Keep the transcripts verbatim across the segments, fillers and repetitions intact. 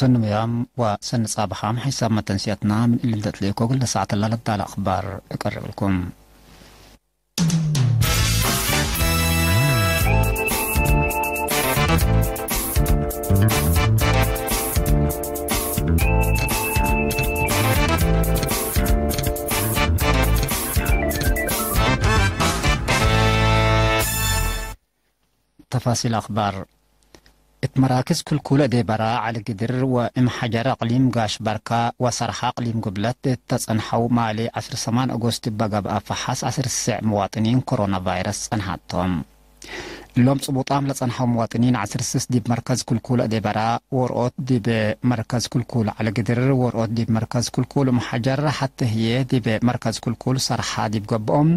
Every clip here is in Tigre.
ሰኒ ምያም ወሰኒ ጻብሓም። ሐይሳብ መተንስያትና ምን እሊ ለትልእኮ እግል ለሰዓት ለለዳለ አኽባር እቀርብልኩም። ተፋሲል አኽባር። እት መራክዝ ክልኩል እዴ በራ ዐሊ ግድር ወእም ሐጀር አቅሊም ጋሽ በርካ ወሰርሐ አቅሊም ጉብለት እት ተጸንሐው ማሌ ዐስር ሰማን አጎስት እበ ገብአ ፈሐስ ዐስር ስዕ መዋጥኒን ኮሮና ቫይረስ ጸንሐቶም። እሎም ጽቡጣም ለጸንሐው መዋጥኒን ዐስር ስስ ዲብ መርከዝ ክልኩል እዴ በራ፣ ወርኦት ዲብ መርከዝ ክልኩል ዐሊ ግድር፣ ወርኦት ዲብ መርከዝ ክልኩል እም ሐጀር፣ ሐቴ ህዬ ዲብ መርከዝ ክልኩል ሰርሐ ዲብ ገብኦም፣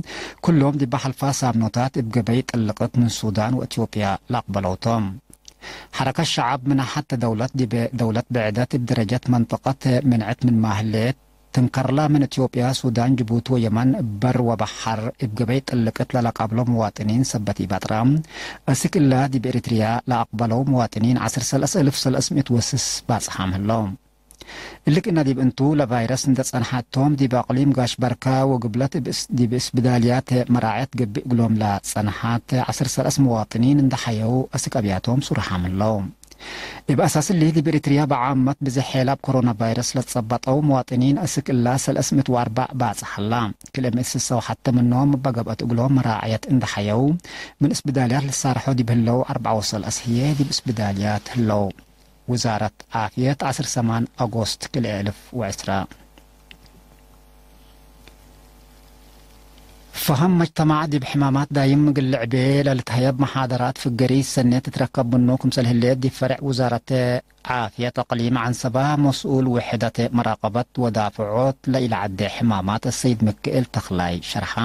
ኩሎም ዲብ ሐልፋ ሳምኖታት እብ ገበይ ጥልቅት ምን ሱዳን ወእትዮጵያ ለአቅበለው ቶም። ሐረከት ሸዐብ ምን ሐቴ ደውለት ዲብ ደውለት ብዕደት እብ ደረጀት መንጠቀት ምንዐት ምንማ ህሌት፣ ትንከርላ ምን ኢትዮጵያ፣ ሱዳን፣ ጅቡቲ ወየመን እብ በር ወበሐር እብ ገበይ ጥልቅት ለለቃብሎ መዋጥኒን ሰበት ኢበጥራ፣ አስክ እላ ዲብ ኤሪትርያ ለአቅበለው መዋጥኒን ዐስር ሰለስ እልፍ ሰለስ ምእት ወስስ ባጽሓም ህለው። እሊ ክእነ ዲብ እንቱ፣ ለቫይረስ እንዴ ጸንሐቶም፣ ዲብ አቅሊም ጋሽ በርካ ወግብለት እብ እስ-፣ ዲብ እስብዳልያት መራዐየት ገብእ እግሎም ለጸንሐት ዐስር ሰለስ መዋጥኒን እንዴ ሐየው፣ አስክ አብያቶም ሱርሓም ህለው። እብ አሳስ እሊ፣ ዲብ ኤሪትርያ በዓመት ብዝሕ ሔላብ ኮሮና ቫይረስ ለትጸበጠው መዋጥኒን አስክ እላ ሰለስ ምእት ወአርበዕ ባጽሕ ሀላ። ክልኤ ምእት ስሰ ወሐቴ ምኖም እበ ገብአት እግሎም መራዐየት እንዴ ሐየው፣ ምን እስብዳልያት ልሳርሖ ዲብ ህለው አርበዕ ወሰለስ ህዬ ዲብ እስብዳልያት ህለው። ውዛረት ዓፍየት፣ ዐስር ሰማን አጎስት ክልኤ እልፍ ወዕስራ። ፈሀም መጅተማዕ ዲብ ሕማማት ዳይም እግል ልዕቤ ለልትሀየብ መሓደራት ፍገሪት ሰኔት ትትረከብ ምኑ ክምሰል ህሌት፣ ዲብ ፈሬዕ ውዛረት ዓፍየት አቅሊም ዐንሰባ መስኡል ውሕደት መራቀበት ወዳፍዖት ለኢለዐዴ ሕማማት አሰይድ ምክኤል ተኽላይ ሸርሐ።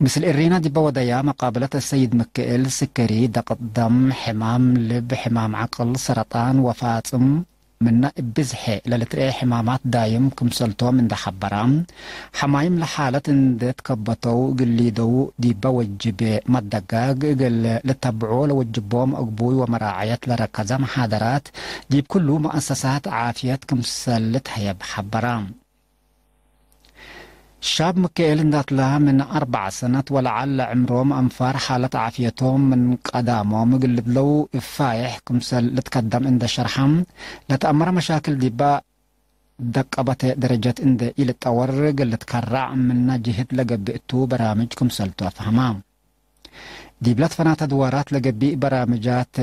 ምስል እሪና ዲበ ወደያ መቃብለት አሰይድ ምክኤል፣ ስከሪ፣ ደቅት ደም፣ ሕማም ልብ፣ ሕማም ዐቅል፣ ሰረጣን ወፋጽም፣ ምነ እብ ብዝሐ ለልትርኤ ሕማማት ዳይም ክምሰልቶም እንደ ሐበራ፣ ሐማይም ለሓለት እንዴ ትከበተው እግል ሊደው ዲበ ወጅብ መደጋግ እግል ልተብዖ ለወጅቦም እግቡይ ወመራዐየት ለረከዘ መሓደራት ዲብ ኩሉ መአሰሳት ዓፍየት ክምሰል ልትሀየብ ሐበራ። ሻብ ምክኤል እንዳትላ ምን አርበዕ ሰነት ወለዐል ለዕምሮም አንፋር ሓለት ዓፍየቶም ምን ቀዳሞም እግል ልብለው እብ ፋይሕ ክምሰል ልትከደም እንደ ሸርሐም፣ ለተአመረ መሻክል ዲባ ደቀበተ ደረጀት እንደ ኢልጠወር እግል ልትከራዕ ምነ ጅህድ ለገብእ እቱ በራምጅ ክምሰልቱ አፍሀማ። ዲብ ለትፈናተ ድዋራት ለገቢእ በራምጃት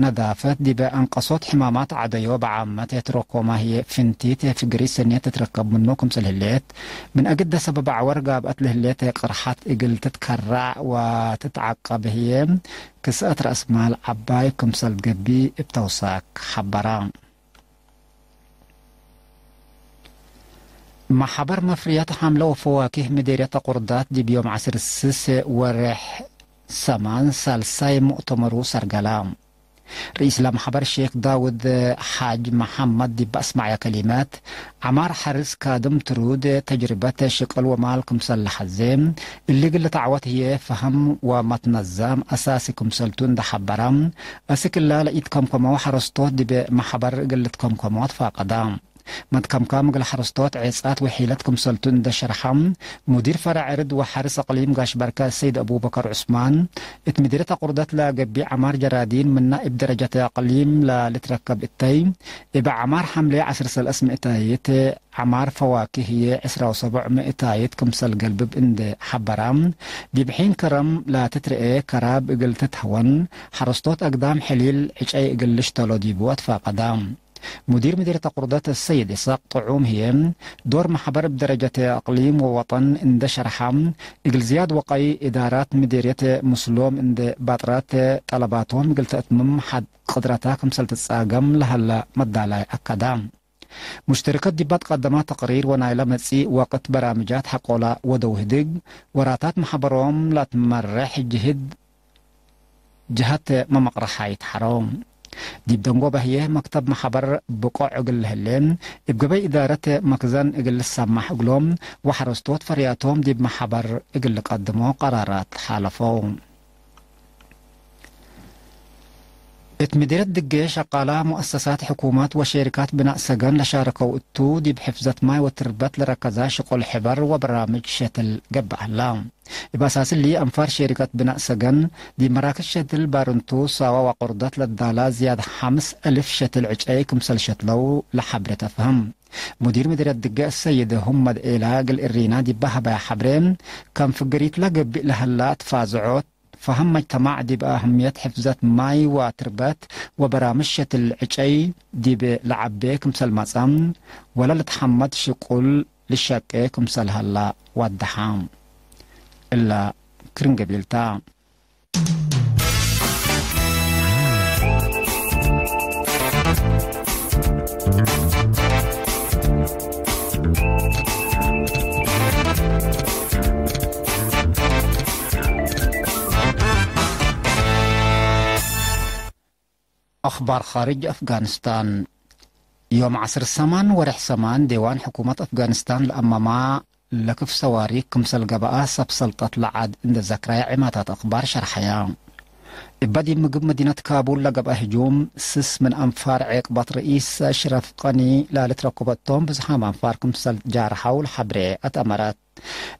ነዳፈት፣ ዲበ አንቀሶት ሕማማት ዐደዮ በዓመት ትረኮማ ህዬ ፍንቲት ፍግሪት ሰኔት ትትረከብ ምኑ ክምሰል ህሌት፣ ምን አግደ ሰበብ አዕወር ጋብአት ለህሌት ቅርሐት እግል ትትከራዕ ወትትዐቀብ ህዬ ክስአት ረአስማል ዐባይ ክምሰል ትገብእ እብ ተውሳክ ሐበራ። መሐበር መፍርየት ሐምለ ወፈዋኪህ ምዴርየት አቁርዳት ዲብ ዮም ዐስር ስስ ወሬሕ ሰማን ሳልሳይ ሙእተመሩ ሰርገላ። ርኢስ ለመሐበር ሼክ ዳውድ ሓጅ መሐመድ ዲብ አስመዐየ ከሊመት፣ ዐማር ሐርስ ካድም ትሩድ ተጅርበት ሽቅል ወማል ክምሰል ለሐዜ፣ እሊ እግል ልትዐወት ህዬ ፈሀም ወመትነዛም አሳሲ ክምሰልቱ እንደ ሐበረ፣ አስክ እላ ለኢትከምከመው ሐረስቶት ዲብ መሐበር እግል ልትከምከሞ ትፋቀዳ። መትከምካም እግል ሐረስቶት ዔጻት ወሒለት ክምሰልቱ እንደ ሸርሐ፣ ሙዲር ፈረዕ ዕርድ ወሐርስ አቅሊም ጋሽ በርከ ሰይድ አቡበከር ዑስማን፣ እት ምዲርየት አቁርደት ለገቢእ ዐማር ጀራዲን ምነ እብ ደረጀት አቅሊም ለልትረከብ እተይ፣ እብ ዐማር ሐምሌ ዐስር ሰለስ ምእታይት፣ ዐማር ፈዋኪህ ህዬ ዕስራ ወሰቡዕ ምእታይት ክምሰል ገልብብ እንደ ሐበራ፣ ዲብ ሒን ከረም ለትትርኤ ከራብ እግል ትትሀወን፣ ሐረስቶት አግዳም ሕሊል ዕጨይ እግል ልሽተሎ ዲቡ አትፋቀዳ። ሙዲር ምዲርየት አቁርደት ሰይድ ኢሳቅ ጥዑም ህዬ፣ ዶር መሐበር እብ ደረጀት አቅሊም ወወጠን እንደ ሸርሐ፣ እግል ዝያድ ወቀይ እዳራት ምዲርየት ምስሎም እንደ ባጥራት ጠለባቶም እግል ተአትምም ሐድ ቅድረታ ክምሰል ትጻገም ለሀለ መዳላይ አከዳ። ሙሽተሪከት ዲባ ትቀደማ ተቅሪር ወናይለ መጽእ ወቅት በራምጃት ሐቆላ ወደው ህድግ ወራታት መሐበሮም ለትመሬሕ ጅህድ ጀሀት መመቅረሓይት ሐረው። ዲብ ደንጎበ ህዬ መክተብ መሐበር ብቆዕ እግል ለህሌ፣ እብ ገበይ እዳረት መክዘን እግል ልሰማሕ እግሎም ወሐረስቶት ፈርያቶም ዲብ መሐበር እግል ልቀድሞ ቀራራት ሓለፈው። እት ምዲረት ድጌ ሸቃላ ሙአሰሳት ሕኩማት ወሼሪካት ብናእ ሰገን ለሻረከው እቱ፣ ዲብ ሕፍዘት ማይ ወትርበት ለረከዛ ሽቁል ሕበር ወበራምጅ ሸትል ገብአ ህላ። እብ አሳስ እሊ፣ አንፋር ሼሪካት ብናእ ሰገን፣ ዲብ መራክዝ ሸትል ባርንቱ፣ ሳዋ ወቁርደት ለዳላ ዝያድ ሐምስ እልፍ ሸትል ዕጨይ ክምሰል ሸትለው ለሐብሬ ተፍህም። ሙዲር ምዲረት ድጌ አሰይድ ሁመድ ኤላ እግል እሪና ዲብ ሀበያ ሐብሬ፣ ከም ፍግሪት ለገብእ ለሀላ ትፋዝዖት፣ ፈሀም መጅተማዕ ዲብ አህምየት ሕፍዘት ማይ ወትርበት ወበራምጅ ሸትል ዕጨይ ዲብ ለዐቤ ክምሰል መጽአ፣ ወለልትሐመድ ሽቁል ልሸቄ ክምሰል ሀላ ወደሐ። እለ ክርን ገቢል ተ። አኽባር ኻርጅ አፍጋኒስታን። ዮም ዐስር ሰማን ወሬሕ ሰማን፣ ዴዋን ሕኩመት አፍጋኒስታን ለአመማ ለክፍ ሰዋሪክ ክምሰል ገብአ፣ ሰብ ሰልጠት ለዐድ እንዴ ዘክረየ ዒማታት አኽባር ሸርሐየ። እበ ዲብ ምግብ መዲነት ካቡል ለገብአ ህጁም፣ ስስ ምን አንፋር ዔቅበት ርኢስ አሽረፍ ቀኒ ላልትረኩበቶም ብዝሓም አንፋር ክምሰል ጃርሐው ለሐብሬ አትአመረት።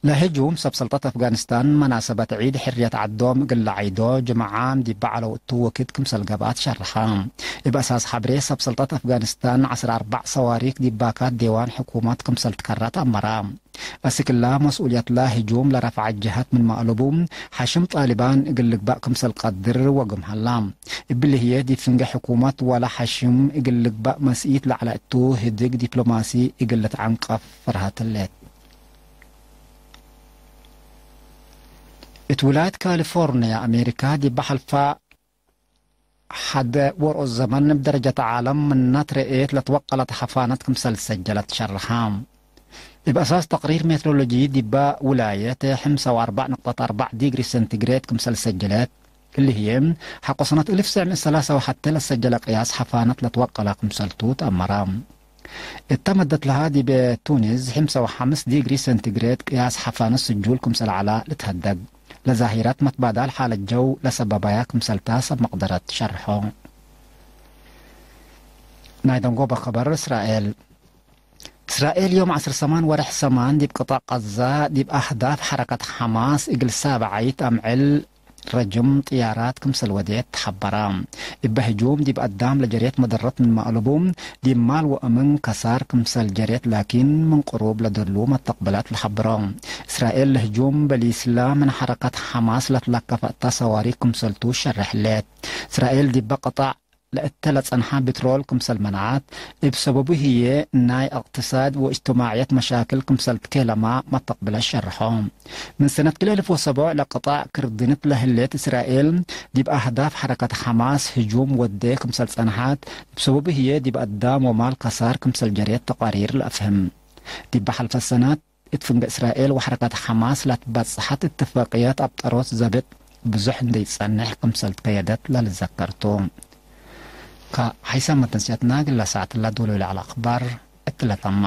ለህጁም ሰብ ሰልጠት አፍጋኒስታን መናሰበት ዒድ ሕርየት ዐዶም እግል ለዐይዶ ጅምዓም ዲብ በዐለው እቱ ወክድ ክምሰል ገብአት ሸርሐ። እብ አሳስ ሐብሬ ሰብ ሰልጠት አፍጋኒስታን ዐስር አርበዕ ሰዋሪክ ዲብ ባካት ዴዋን ሕኩመት ክምሰል ትከረት አመረ። አስክ እላ መስኡልየትለ ህጁም ለረፍዐት ጀሀት ምንመ አለቡ፣ ሐሽም ጣሊባን እግል ልግበእ ክምሰል ቀድር ወግም ሀላ። እብሊ ህዬ ዲብ ፍንጌ ሕኩመት ወለ ሐሽም እግል ልግበእ መስኢት ለዐለ እቱ ህድግ ዲፕሎማሲ እግል ልትዐንቀፍ ፈርሀት ህሌት። እት ውላየት ካሊፎርንያ አሜሪካ ዲብ ሐልፋ ሐደ ወርኦት ዘመን እብ ደረጀት ዓለም ምነ ትረኤት ለትወቀለት ሐፋነት ክምሰል ሰጀለት ሸርሐ። እብ አሳስ ተቅሪር ሜትሮሎጂ ዲበ ውላየት፣ ሕምሰ ወአርበዕ ንቅጠት አርበዕ ዲግሪ ሴንቲግሬድ ክምሰል ሰጀለት፣ እሊ ህዬ ሐቆ ሰነት እልፍ ትሰዕ ምእት ሰላሳ ወሐቴ ለሰጀለ ቅያስ ሐፋነት ለትወቀለ ክምሰልቱ ተአመረ። እተ መደት ለሃ ዲብ ቱኒስ ሕምሰ ወሐምስ ዲግሪ ሴንቲግሬድ ቅያስ ሐፋነት ስጁል ክምሰል ዐለ ልትሀደግ። ለዛሂረት መትባዳል ሓለት ጀው ለሰበባያ ክምሰልታ ሰብ መቅደረት ሸርሖ። ናይ ደንጎበ ከበር እስራኤል። እስራኤል ዮም ዐስር ሰማን ወርሕ ሰማን ዲብ ቅጣዕ ቀዛ ዲብ አህዳፍ ሐረከት ሐማስ እግል ሳብዓይት አምዕል ረጅም ጥያራት ክምሰል ወዴት ተሐበረ። እበ ህጁም ዲብ አዳም ለጀሬት መደረት ምንመ አለቡ፣ ዲብ ማል ወእምን ከሳር ክምሰል ጀሬት ላኪን ምን ቅሩብ ለደሉ መተቅብላት ለሐብሮ። እስራኤል ለህጁም በሊስላ ምን ሐረከት ሐማስ ለትለከፈ እተ ሰዋሪክ ክምሰልቱ ሸርሕ ህሌት። እስራኤል ዲበ ቅጣዕ ለእተ ለጸንሐ ብትሮል ክምሰል መነዐት፣ እብ ሰበቡ ህዬ ናይ እቅትሳድ ወእጅትማዕየት መሻክል ክምሰል ትኬለማ መተቅብለት ሸርሖ። ምን ሰነት ክልኤ እልፍ ወሰቡዕ ለቅጣዕ ክርድንት ለህሌት እስራኤል፣ ዲብ አህዳፍ ሐረከት ሐማስ ህጁም ወዴ ክምሰል ጸንሐት፣ እብ ሰበቡ ህዬ ዲብ አዳም ወማል ከሳር ክምሰል ጀሬት ተቃሪር ለአፍህም። ዲበ ሐልፈ ሰነት፣ እት ፍንጌ እስራኤል ወሐረከት ሐማስ ለትበጽሐት እትፋቅየት አብጠሮት ዘብጥ ብዙሕ እንዴ ኢጸንሕ ክምሰል ትከየደት ለልዘከር ቱ። ከሐይሰ መተንስያትና እግለ ሳዕትላ ዶሎ ለዐለ አኽባር እትለ ተማ።